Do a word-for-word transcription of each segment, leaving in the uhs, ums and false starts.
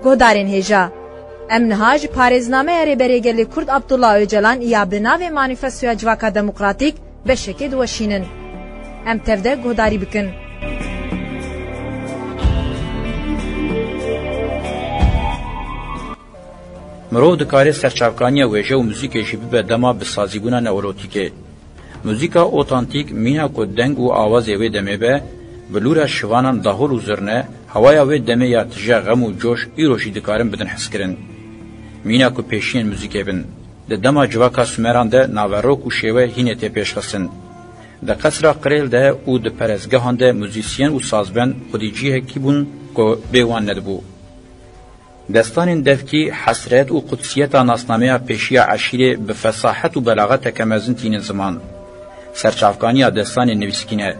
Guhdarên hêja, em niha ji parêznameya Rêberê Gelê Kurd Abdullah Ocalan ya bi navê Manîfestoya Civaka Demokratîk beşekê diweşînin. Em tev de guhdarî bikin. Mirov dikare serçavkaniya wêje û muzîkê jî bibe dema bi sazîbûna neolotîkê. Muzîka otantîk, mîna ku deng û awazê wê demê be, bilûra şivanan dahol û zirne, hewaya wê demê ya tije xem û coş îro jî dikarin bidin hezkirin. Mîna ku pêşiyên muzîkê bin, di dema civaka Sumeran de naverok û şêwe hînê tê pêşxistin. Di qesra Qirêl de û di perestgehan de muzîsyen û sazbend xwedî cihekî bûn ku bê wan nedibû. Destanên devkî, hesret û qudsiyeta nasnameya pêşiya eşîrê bi fesahet û belaxeteke mezin tînin ziman. Serçavkaniya destanên nivîskî ne.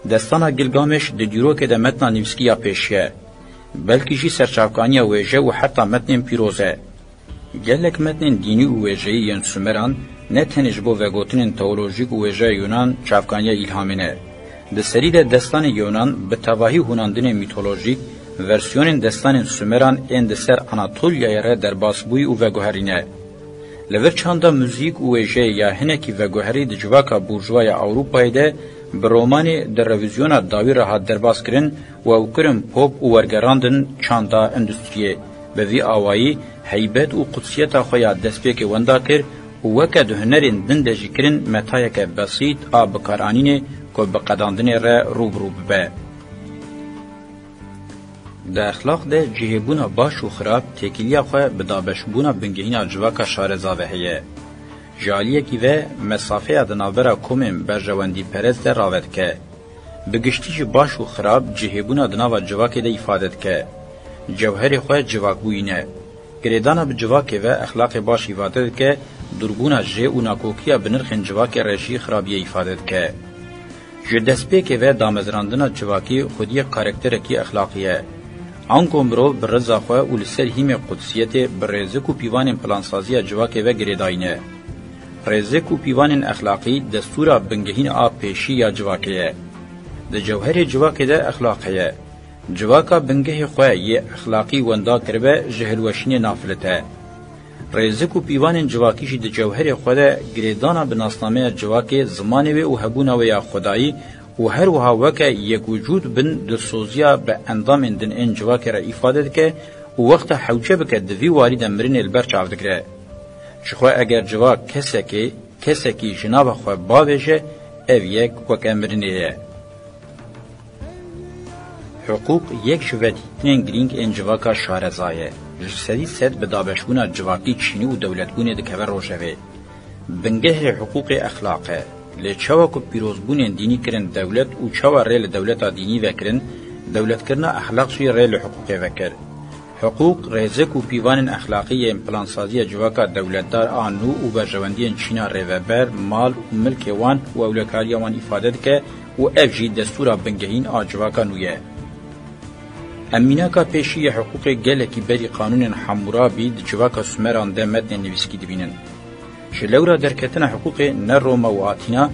Destana Gilgameş di dîrokê de metna nivîskî ya pêşî ye. Belkî jî serçavkaniya wêje û heta metnên pîroz e. Gelek metnên dînî û wêjeyî yên Sumeran ne tenê ji bo vegotinên teolojîk û wêjeya Yunan çavkaniya îlhamê ne. Di serî de destanên Yunan bi tevahî hûnandinên mîtolojîk, versiyonên destanên Sumeran ên di ser Anatolyayê re derbasbûyî û veguherî ne. Li vir çanda muzîk û wêjeyê ya hinekî veguherî di civaka burjuwa ya Ewropayê de bi romanê di revîzyona dawî re hat derbaskirin û ew kirin pop û wergerandin çanda endustriyê. Bi vî awayî heybet û qudsiyeta xwe ya destpêkê wenda kir û weke di hunerên din de jî kirin metayeke besît a bikaranînê ku bi qedandinê re rû bi rû bibe. Di exlaq de cihêbûna baş û xirab têkiliya xwe bi dabeşbûna bingehîna civaka şareza ve heye. Ji aliyekî ve mesafeya di navbera komên berjewendîperest de rave dike. Bi giştî jî baş û xirab cihêbûna di nava civakê de îfade dike. Cewherê xwe civakbûyî ne. Girêdana bi civakê ve exlaqê baş îfade dike, dûrbûna jê û nakokiya bi nirxên civakê re jî xirabiyê îfade dike. Ji destpêkê ve damezrandina civakî xwediyê karakterekî exlaqî ye. Ango mirov bi riza xwe û li ser hîmê qudsiyetê bi rêzik û pîvanên plansaziya civakê ve girêdayî ne. Rêzik û pîvanên exlaqî destûra bingehîn a pêşî ya civakê ye. Di cewherê civakê de exlaq heye. Civaka bingehê xwe yê exlaqî wenda kiribe, ji hilweşînê nafilite. Rêzik û pîvanên civakî jî di cewherê xwe de girêdana bi nasnameya civakê, zimanê wê û hebûna wê ya xwedayî û her wiha weke yek wicûd bin dilsoziya bi endamên din ên civakê re îfade dike û wexta hewce bike di vî warî de mirinê li ber çav digire. Jixwe eger civak kesekê, kesekî ji nava xwe bavêje, ev yek weke mirinê ye. Hiqûq yek ji vedîtinên girîng ên civaka şareza ye. Ji sedî sed bi dabeşbûna civakî çînî û dewletbûnê dikeve rojevê. Bingehê hiqûqê exlaq e. Lê çawa ku pîrozbûnên dînî kirin dewlet û çawa rê li dewleta dînî vekirin, dewletkirina exlaq jî rê li hiqûqê vekir. Hiqûq, rêzik û pîvanên exlaqî yên plansaziya civaka dewletdar a nû û berjewendiyên çîna rêveber, mal û milkê wan û ewlekariya wan îfade dike û ev jî destûra bingehîn a civaka nû ye. Em mînaka pêşî yê hiqûqê gelekî berî qanûnên Hammûrabî di civaka Sumeran de metnên nivîskî dibînin. Ji lewra derketina hiqûqê ne Roma û Atîna,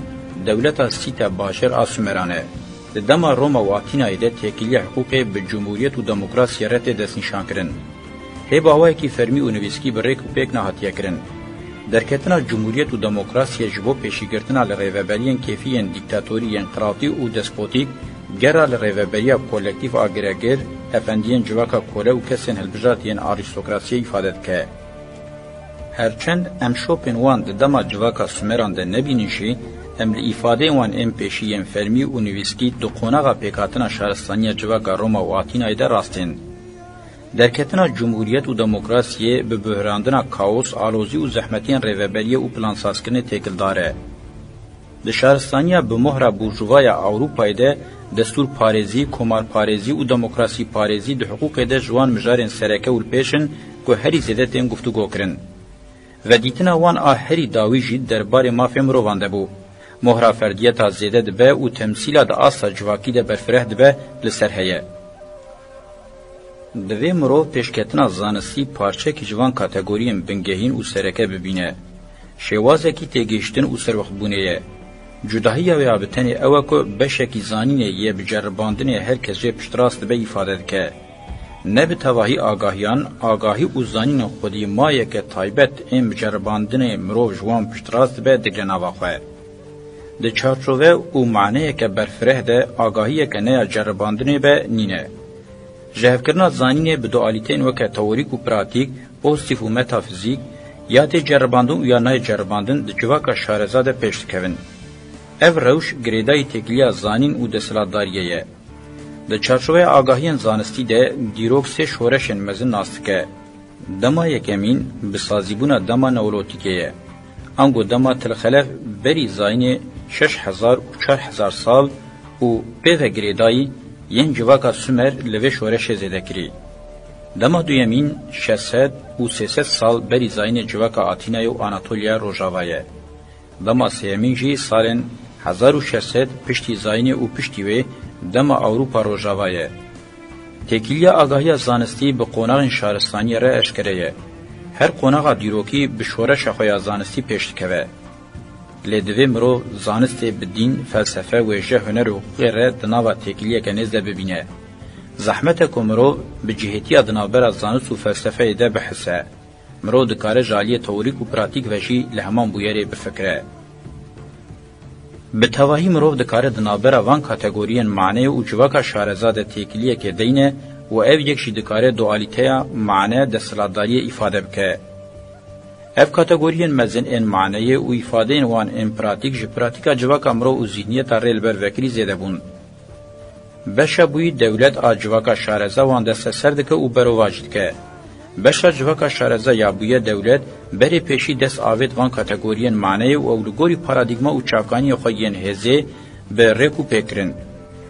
dewleta Sîte bajêr a Sumeran e. Di dema Roma û Atînayê de têkiliya hiqûqê bi cumhuriyet û demokrasiyê re tê destnîşankirin. Hê bi awayekî fermî û nivîskî bi rêk û pêk nehatiye kirin. Derketina cumhuriyet û demokrasiyê ji bo pêşîgirtina li rêveberiyên kêfî yên dîktatorî yên qiraltî û despotîk, gera li rêveberiya kolektîf a giregir, efendiyên civaka kole û kesên hilbijart yên arîstokrasiyê îfade dike. Her çend em şopên wan di dema civaka Sumeran de nebînin jî, em li îfadeyên wan ên pêşî yên fermî û nivîskî di qonaxa pêkhatina şaristaniya civaka Roma û Atînayê de rast ên. Derketina cumhuriyet û demokrasiyê bi buhrandina kaos, alozî û zehmetiyên rêveberiyê û plansazkirinê têkildar e. Di şaristaniya bi mohra burjuva ya Ewropayê de destûrparêzî, komarparêzî û demokrasîparêzî di hiqûqê de ji wan mijarên sereke û li pêş in ku herî zêde tên guftûgo kirin. Vedîtina wan a herî dawî jî derbarê mafê mirovan de bû. Mohra ferdiyeta zêde dibe û temsîla di asta civakî de berfireh dibe, li ser heye. Divê mirov pêşketina zanistî parçekî ji van kategoriyên bingehîn û sereke bibîne. Şêwazekî têgihiştin û serwextbûnê ye. Cudahiya wê ya bi tenê ew e ku beşekî zanînê yê bi ceribandinê her kes jê piştrast dibe îfade dike. Ne bi tevahî agahiyan, agahî û zanînên xwedî mayeke taybet ên bi ceribandinê mirov ji wan piştrast dibe digre nava xwe. Di çarçove û maneyeke berfireh de agahiyeke ne ya ceribandinê be nîne. Ji hevkirina zanînê bi dualîteyên weke teorîk û pratîk, pozitîf û metafizîk, ya tê ceribandin û ya nayê ceribandin di civaka şareza de pêş dikevin. Ev rewş girêdayî têkiliya zanîn û desthilatdariyê ye. Di çarçoveya agahiyên zanistî de dîrok sê şoreşên mezin nas dike. Dema yekemîn bi sazîbûna dema neolotîkê ye. Ango dema tilxelef berî zayînê şeş hezar û çar hezar sal û pê ve girêdayî yên civaka Sumer li vê şoreşê zêdekirî. Dema duyemîn şeş sed û sê sed sal berî zayînê civaka Atînayê û Anatoliya Rojava ye. Dema sêyemîn jî salên hezar û şeş sed piştî zayînê û piştî wê dema Ewropa Rojava ye. Têkiliya agahiya zanistî bi qonaxên şaristaniyê re eşkere ye. Her qonaxa dîrokî bi şoreşa xwe ya zanistî pêş dikeve. Lê divê mirov zanistê bi dîn, felsefe, wêje, huner û hiqûqê re di nava têkiliyeke nêz de bibîne. Zehmet e ku mirov bi cihêtiya di navbera zanist û felsefeyê de bihise. Mirov dikare ji aliyê teorîk û pratîk ve jî li heman bûyerê bifikire. Bi tevahî mirov dikare di navbera van kategoriyên maneyê û civaka şareza de têkiliyekê deyne û ev yek jî dikare dualîteya mane desthilatdariyê îfade bike. Ev kategoriyên mezin ên maneyê û îfadeyên wan ên pratîk ji pratîka civaka mirov û zîhniyeta rê li ber vekirî zêde bûn. Beşa bûyî dewlet a civaka şareza wan desteser dike û berovajî dike. Beşa civaka şareza ya bûye dewlet berê pêşî dest avêt van kategoriyên maneyê û ew li gorî paradîgma û çavkaniyê xwe yên hêzê bi rêk û pêk kirin.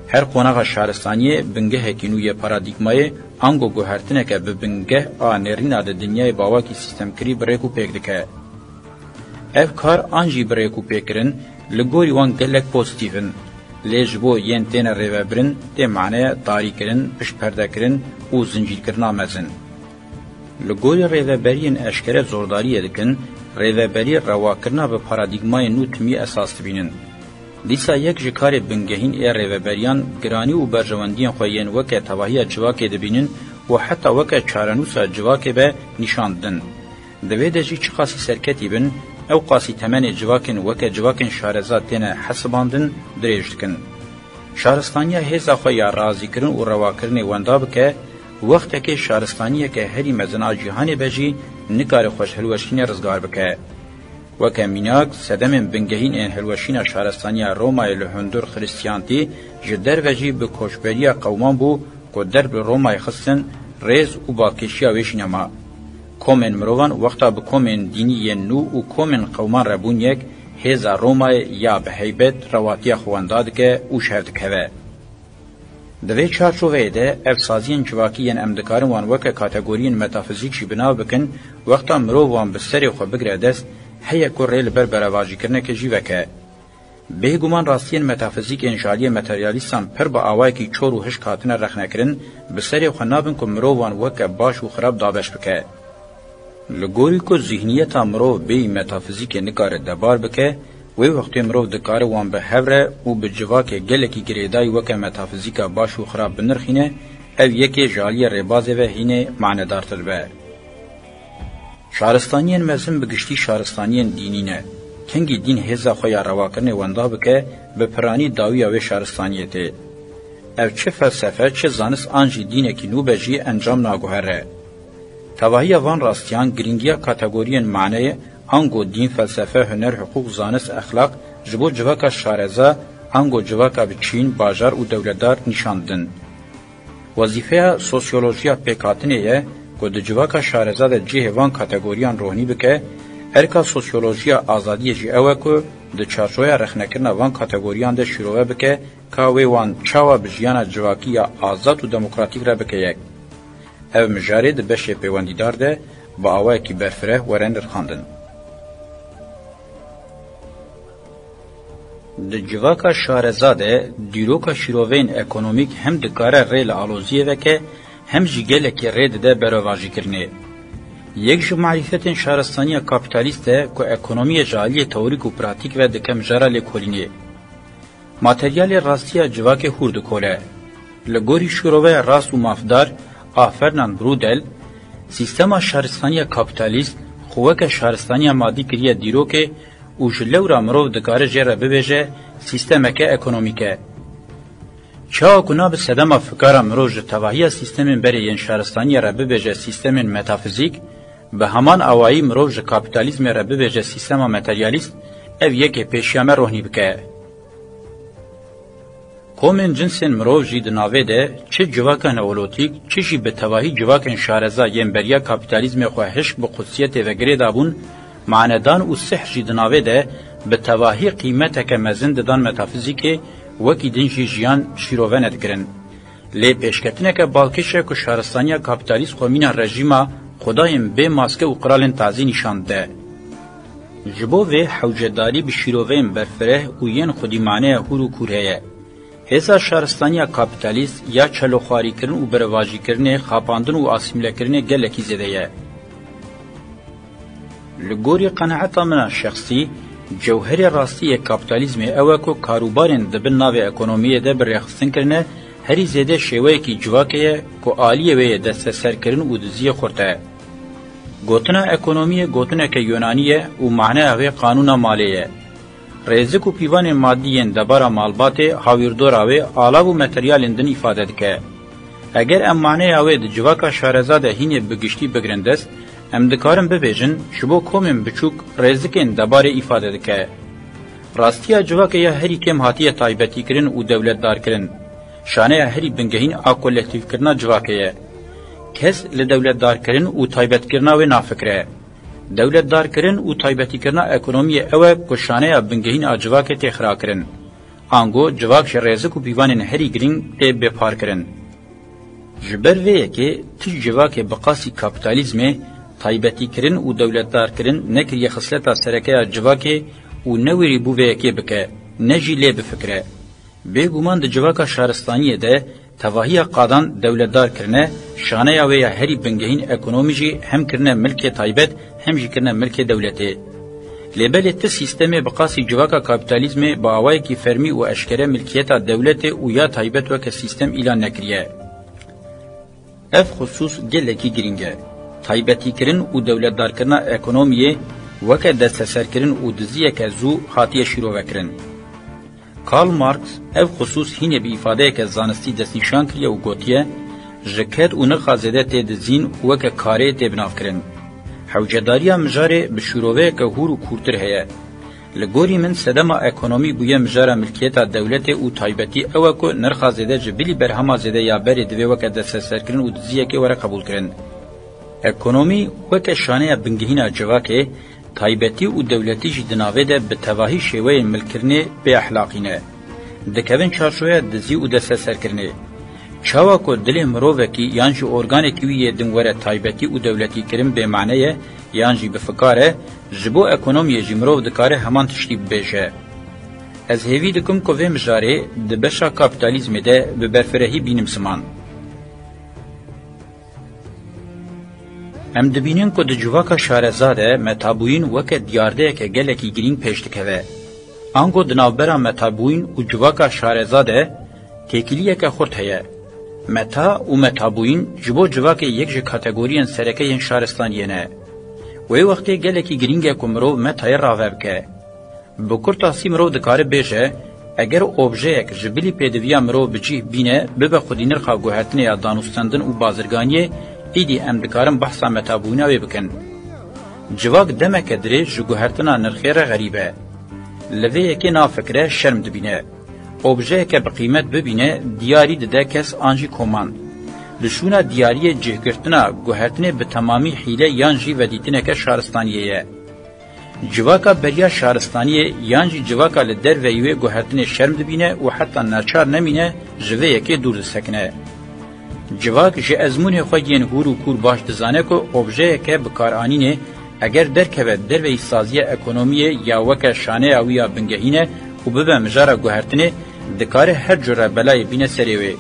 Her qonaxa şaristaniyê bingehekî nû yê paradîgmayê ango guhertineke bi bingeh a nêrîna di dinyayê bi awakî sîstemkirî bi rêk û pêk dike. Ev kar an jî bi rêk û pêkirin li gorî wan gelek pozîtîf in. Lê ji bo yên têne rêvebirin tê maneya tarîkirin, piştperdekirin û zincîrkirina mezin. Li gorî rêveberiyên eşkere zordariyê dikin, rêveberî rewakirina bi paradîgmayên nû timî esas dibînin. Dîsa yek ji karê bingehîn ê rêveberiyan giranî û berjewendiyên xwe yên weke tevahiya civakê dibînin û heta weke çarenûsa civakê be nîşan didin. Di vê de jî çiqasî serketî bin, ew qasî temenê civakên weke civakên şareza têne hesibandin dirêj dikin. Şaristaniya hêza xwe ya razîkirin û rewakirinê wenda bike, wextekê şaristaniyeke herî mezin a cîhanê be jî nikare xwe ji hilweşînê rizgar bike. Weke mînak, sedemên bingehîn ên hilweşîna şaristaniya Romayê li hundir Xirîstiyantî ji derve jî bi koçberiya qewman bû ku derb li Romayê xistin, rêz û balkêşiya wê jî nema. Komên mirovan wexta bi komên dînî yên nû û komên qewman re bûn yek, hêza Romayê ya bi heybet rewatiya xwe wenda dike û ji hev dikeve. Di vê çarçoveyê de ev saziyên civakî yên em dikarin wan weke kategoriyên metafizîk jî bi nav bikin, wexta mirov wan bi serê xwe bigire dest, heye ku rê li ber berevajîkirinekê jî veke. Bêguman rastiyên metafizîk ên ji aliyê materyalîstan pir bi awayekî çor û hişk hatine rexnekirin, bi serê xwe nabin ku mirov wan weke baş û xirab dabeş bike. Li gorî ku zîhniyeta mirov bêyî metafizîkê nikare debar bike, wê wextê mirov dikare wan bi hev re û bi civakê gelekî girêdayî weke metafizîka baş û xirab binirxîne, ev yekê ji aliyê rêbazê ve hînê manedartir be. Şaristaniyên mezin bi giştî şaristaniyên dînî ne. Kengî dîn hêza xwe ya rewakirinê wenda bike, bi piranî dawiya wê şaristaniyê tê. Ev çi felsefe, çi zanist an jî dînekî nû be jî encam naguhere. Tevahiya van rastiyan girîngiya kategoriyên maneyê, ango dîn, felsefe, huner, hiqûq, zanist, exlaq, ji bo civaka şareza, ango civaka bi çîn, bajar û dewletdar nîşan didin. Wezîfeya sosyolojiya pêkhatinê ye ku di civaka şareza de cihê van kategoriyan rohnî bike, erka sosyolojiya azadiyê jî ew e ku di çarçoveya rexnekirina van kategoriyan de şîrove bike ka wê wan çawa bi jiyana civakî ya azad û demokratîk re bike yek. Ev mijarê di beşê pêwendîdar de bi awayekî berfireh were nirxandin. Di civaka şareza de dîroka şîroveyên ekonomîk hem dikare rê li aloziyê veke, hem jî gelekî rê dide berovajîkirinê. Yek ji marîfetên şaristaniya kapîtalîst e ku ekonomiyê ji aliyê teorîk û pratîk ve dike mijara lêkolînê. Materyalê rastiya civakê hûr dikole. Li gorî şîroveya rast û mafdar, a Fernand Braudel, sîstema şaristaniya kapîtalîst xwe weke şaristaniya madî kiriye dîrokê û ji lewra mirov dikare jê re bibêje sîstemeke ekonomîk e. Çawa ku nabe sedema fikara mirov ji tevahiya sîstemên berê yên şaristaniyê re bibêje sîstemên metafizîk, bi heman awayî mirov ji kapîtalîzmê re bibêje sîstema materyalîst, ev yekê pêşiya me rohnî bike. Komên cinsên mirov jî di navê de çi civaka neolotîk, çi jî bi tevahî civakên şareza yên beriya kapîtalîzmê xwe hişk bi qudsiyetê ve girê dabûn, manedan û sihr jî di navê de bi tevahî qîmeteke mezin didan metafizîkê, wekî din jî jiyan şîrove nedikirin. Lê pêşketineke balkêş e ku şaristaniya kapîtalîst xwe mîna rejîma xwedayên bê maske û qiralên tazî nîşan dide. Ji bo vê hewcedarî bi şîroveyên berfireh û yên xwedî maneya hûr û kûr heye. Hêza şaristaniya kapîtalîst ya çeloxwarîkirin û berevajîkirinê, xapandin û asîmlekirinê gelekî zêde ye. Li gorî qenaeta min a şexsî, cewherê rastî yê kapîtalîzmê ew e ku karûbarên di bin navê ekonomiyê de bi rêxistin kirine, herî zêde şêweyekî civakê ye ku aliyê wê yê desteserkirin û diziyê xurt e. Gotina ekonomiyê gotineke Yunanî ye û maneya wê qanûna malê ye. Rêzik û pîvanên madî yên debara malbatê, hawîrdora wê, alav û materyalên din îfade dike. Eger em maneya wê di civaka şareza de hînê bi giştî bigirin dest, em dikarin bibêjin, ji bo komên biçûk rêzikên debarê îfade dike. Rastiya civakê ya herî kêm hatiye taybetîkirin û dewletdarkirin. Şaneya herî bingehîn a kolektîfkirina civakê ye. Kes li dewletdarkirin û taybetkirina wê nafikire. Dewletdarkirin û taybetîkirina ekonomiyê ew e ku şaneya bingehîn a civakê tê xirakirin. Ango civak ji rêzik û pîvanên herî girîng tê bêparkirin. Ji ber vê yekê tu civakê bi qasî kapîtalîzmê, taybetîkirin û dewletdarkirin nekiriye xisleta sereke ya civakê û ne wêrî bû vê yekê bike, ne jî lê bifikire. Bêguman di civaka şaristaniyê de tevahiya qadan dewletdar kirine, şaneya wê ya herî bingehîn ekonomî jî hem kirine milkê taybet hem jî kirine milkê dewletê. Lê belê ti sîstemê bi qasî civaka kapîtalîzmê bi awayekî fermî û eşkere milkiyeta dewletê û ya taybet weke sîstem îlan nekiriye. Ev xisûs gelekî girîng e. Taybetîkirin û dewletdarkirina ekonomiyê weke desteserkirin û diziyeke zû hatiye şîrovekirin. Karl Marx ev xisûs hînê bi îfadeyeke zanistî destnîşan kiriye û gotiye, ji ked û nirxa zêde tê dizîn û weke karê tê binavkirin. Hewcedariya mijarê bi şîroveyeke hûr û kûrtir heye. Li gorî min sedema ekonomî bûye mijara milkiyeta dewletê û taybetî ew e ku nirxa zêde ji bilî berhema zêde ya berê divê weke desteserkirin û diziyekê were qebûlkirin. Ekonomî weke şaneya bingehîna civakê, taybetî û dewletî jî di navê de bi tevahî şêweyên milkirinê bêexlaqî ne. Dikevin çarçoya dizî û desteserkirinê. Çawa ku dilê mirovekî yan jî organekî wî yê din were taybetî û dewletîkirin bêmane ye yan jî bifikar e, ji bo ekonomiyê jî mirov dikare heman tiştî bibêje. Ez hêvî dikim ku vê mijarê di beşa kapîtalîzmê de bi berfirehî bînim ziman. Em dibînin ku di civaka şareza de metabûyîn weke diyardeyeke gelekî girîng pêş dikeve. Ango di navbera metabûyîn û civaka şareza de têkiliyeke xurt heye. Meta û metabûyîn ji bo civakê yek ji kategoriyên sereke yên şaristaniyê ne. Wê wextê gelekî girîng e ku mirov metayê rave bike. Bi kurtasî mirov dikare bêje, eger objeyek ji bilî pêdiviya mirov bi cih bîne, bibe xwedî nirxa guhertinê ya danûstendin û bazirganiyê, îdî em dikarin behsa metabûyîna wê bikin. Civak demeke dirêj ji guhertina nirxê re xerîb e. Li vê yekê nafikire, şerm dibîne. Objeyeke bi qîmet bibîne, diyarî dide kes an jî koman. Li şûna diyariyê cihgirtina guhertinê bi temamî hîle yan jî vedîtineke şaristaniyê ye. Civaka beriya şaristaniyê yan jî civaka li derveyî wê guhertinê şerm dibîne û heta neçar nemîne ji vê yekê dûr disekine. Civak ji ezmûnê xwe yên hûr û kûr baş dizane ku objeyeke bikaranînê eger derkeve derveyî saziya ekonomiyê ya weke şaneya wî ya bingehîn e û bibe mijara guhertinê, dikare her cure belayê bîne serê wê.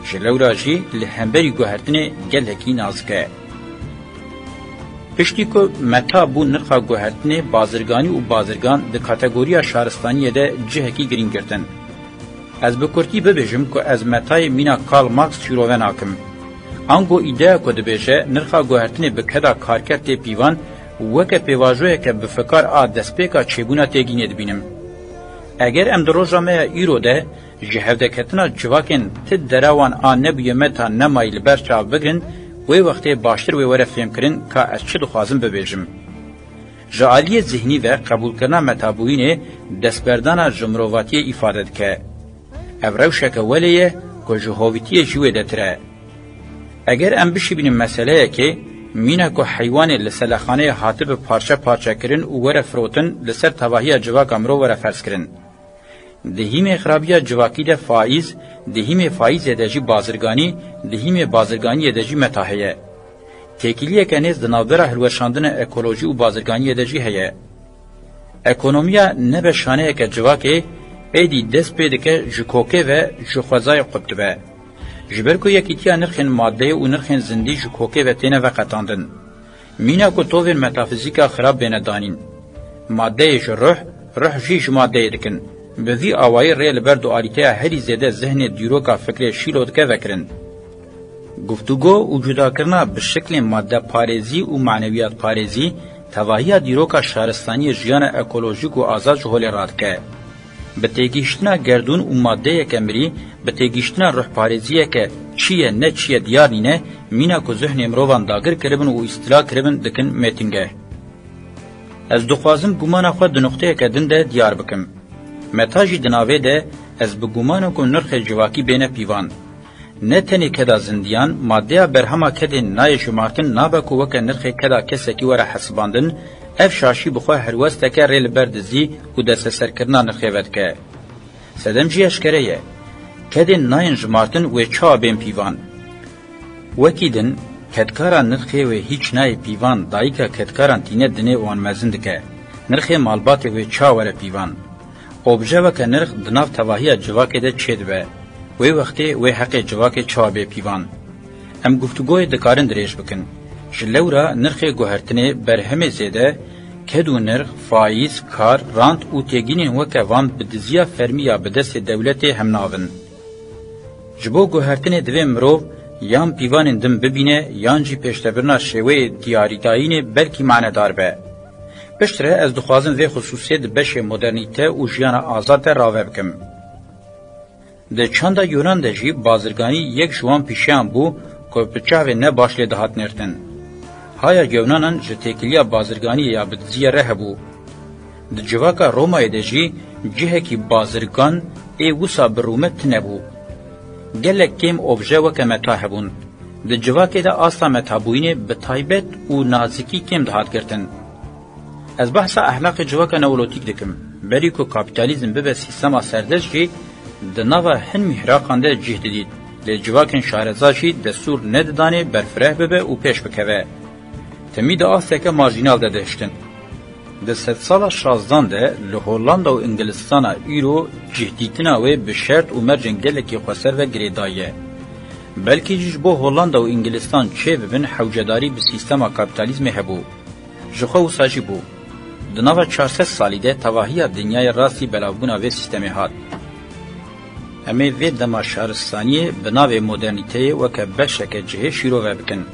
Ji lewra jî li hemberî guhertinê gelekî nazik e. Piştî ku meta bû nirxa guhertinê, bazirganî û bazirgan di kategoriya şaristaniyê de cihekî girîng girtin. Ez bi kurtî bibêjim ku ez metayê mîna Karl Marx şîrove nakim. Ango îdeya ku dibêje nirxa guhertinê bi keda karker tê pîvan, weke pêvajoyeke bifikar a destpêka çêbûna têgînê dibînim. Eger em di roja me ya îro de ji hevdeketina civakên ti dera wan a nebûye me ta nemayî li ber çav bigirin, wê wextê baştir wê were fêmkirin ka ez çi dixwazim bibêjim. Ji aliyê zihnî ve qebûlkirina metabûyînê destberdana ji mirovatiyê îfade dike. Ev rewşeke welê ye ku ji hovîtiyê jî wêdetir e. Eger em bişibînin meseleyekê, mîna ku heywanê li selexaneyê hatibe parçe parçe kirin û were firotin, li ser tevahiya civaka mirov were ferzkirin. Di hîmê xirabiya civakî de faîz, di hîmê faîzê de jî bazirganî, di hîmê bazirganiyê de jî meta heye. Têkiliyeke nêz di navbera hilweşandina ekolojî û bazirganiyê de jî heye. Ekonomiya nebe şaneyeke civakê êdî dest pê dike ji kokê ve ji xwezayê qut dibe. Ji ber ku yekîtiya nirxên madeyê û nirxên zindî ji kokê ve têne veqetandin. Mîna ku tovên metafizîka xirab bêne danîn. Madeyê ji ruh, ruh jî ji madeyê dikin. Bi vî awayî rê li ber dualîteya herî zêde zihnê dîroka fikrê şîlo dike vekirin. Guftûgo û cudakirina bi şiklên madeparêzî û manewiyatparêzî, tevahiya dîroka şaristaniyê jiyana ekolojîk û azad ji holê radike. Bi têgihiştina gerdûn û madeyeke mirî, bi têgihiştina ruhparêziyeke çi ye ne çi ye diyar nîne, mîna ku zihnê mirovan dagir kiribin û îstîla kiribin dikin mêtingeh. Ez dixwazim gumana xwe di nuqteyeke din de diyar bikim. Meta jî di navê de ez bi guman im ku nirxê civakî bêne pîvan. Ne tenê keda zindiyan, madeya berhema kedên nayê jimartin nabe ku weke nirxê keda kesekî were hesibandin, ev şaşî bi xwe helwesteke rê li ber dizî û desteserkirina nirxê vedike. Sedem jî eşkere ye. Kedên nayên jimartin wê çawa bên pîvan? Wekî din, kedkara nirxê wê hîç nayê pîvan, dayika kedkaran tîne dinê wan mezin dike. Nirxê malbatê wê çawa were pîvan? Obje weke nirx di nav tevahiya civakê de çêdibe. Wê wextê wê heqê civakê çawa bê pîvan? Em guftûgoyê dikarin dirêj bikin. Ji lewra nirxê guhertinê, berhemê zêde, ked û nirx, faîz, kar, rant û têgînên weke van bi diziya fermî ya bi destê dewletê hemnav in. Ji bo guhertinê divê mirov yan pîvanên din bibîne yan jî pêşdebirina şêweyê diyarîdayînê belkî manedar be. Piştre ez dixwazim vê xisûsiyê di beşê modernîte û jiyana azad de rave bikim. Di çanda Yunan de jî bazirganî yek ji wan pîşeyan bû ku bi çavê ne baş lê dihat nêrtin. Haya Yewnanan ji têkiliya bazirganiyê ya bi diziyê re hebû. Di civaka Romayê de jî cihekî bazirgan ê wisa bi rûmet tune bû. Gelek kêm obje weke meta hebûn. Di civakê de asta metabûyînê bi taybet û nazikî kêm dihat girtin. Ez behsa ehlaqê civaka neolotîk dikim. Berî ku kapîtalîzm bibe sîstema serdest jî, di nava hin mîhraqan de cih didît. Lê civakên şareza jî destûr nedidanê berfireh bibe û pêş bikeve. Timî di asteke marjînal de dihiştin. Di sedsala şazdan de li Hollanda û Îngilistana îro cihdîtina wê bi şert û mercên gelekî xweser ve girêdayî ye. Belkî jî ji bo Hollanda û Îngilistan çêbibin hewcedarî bi sîstema kapîtalîzmê hebû. Ji xwe wisa jî bû. Di nava çar sed salî de tevahiya dinyayê rastî belavbûna vê sîstemê hat. Em ê vê dema şaristaniyê bi navê modernîteyê weke beşeke cihê şîrove bikin.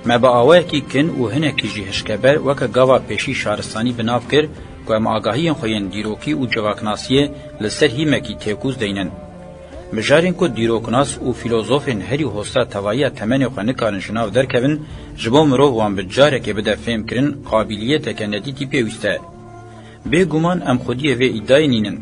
Me bi awayekî kin û hinekî jî hişkeber weke gava pêşî şaristanî bi nav kir ku em agahiyên xwe yên dîrokî û civaknasiyê li ser hîmekî têkûz deynin. Mijarên ku dîroknas û fîlozofên herî hosta tevahiya temenê xwe nikarin ji nav derkevin, ji bo mirov wan bi carekê bide fêmkirin, qabîliyeteke nedîtî pêwîst e. Bêguman em xwediyê vê îdayê nînin.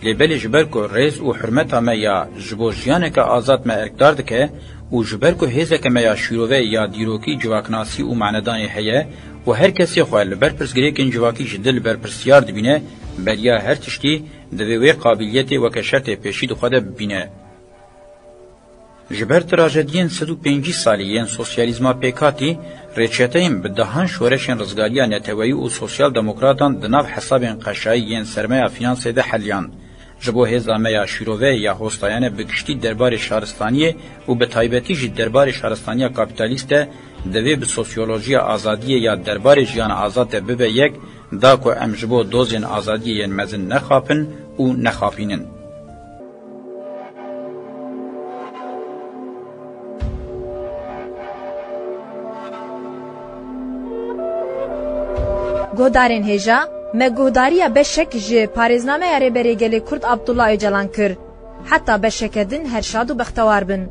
Lê belê ji ber ku rêz û hurmeta me ya ji bo jiyaneke azad me erkdar dike û ji ber ku hêzeke me ya şîrove ya dîrokî, civaknasî û manedanê heye û her kesê xwe li ber pirsgirêkên civakî ji dil berpirsiyar dibîne, beriya her tiştî divê wê qabîliyetê weke şertê pêşî di xwe de bibîne. Ji ber trajediyên sed û pêncî salî yên sosyalîzma pêkhatî, rêçeteyên bi dehan şoreşên rizgariya neteweyî û sosyal demokratan di nav hesabên qeşayî yên sermeya fînansê de heliyan. Ji bo hêza me ya şîrove ya hostayane bi giştî derbarê şaristaniyê û bi taybetî jî derbarê şaristaniya kapîtalîst de divê bi sosyolojiya azadiyê ya derbarê jiyana azad de bibe yek, da ku em ji bo dozên azadiyê yên mezin nexapin û nexapînin. Guhdarên hêja, me guhdariya beşek ji parêznameya Rêberê Gelê Kurd Abdullah Ocalan kir. Heta beşeke din her şad û bextewar bin.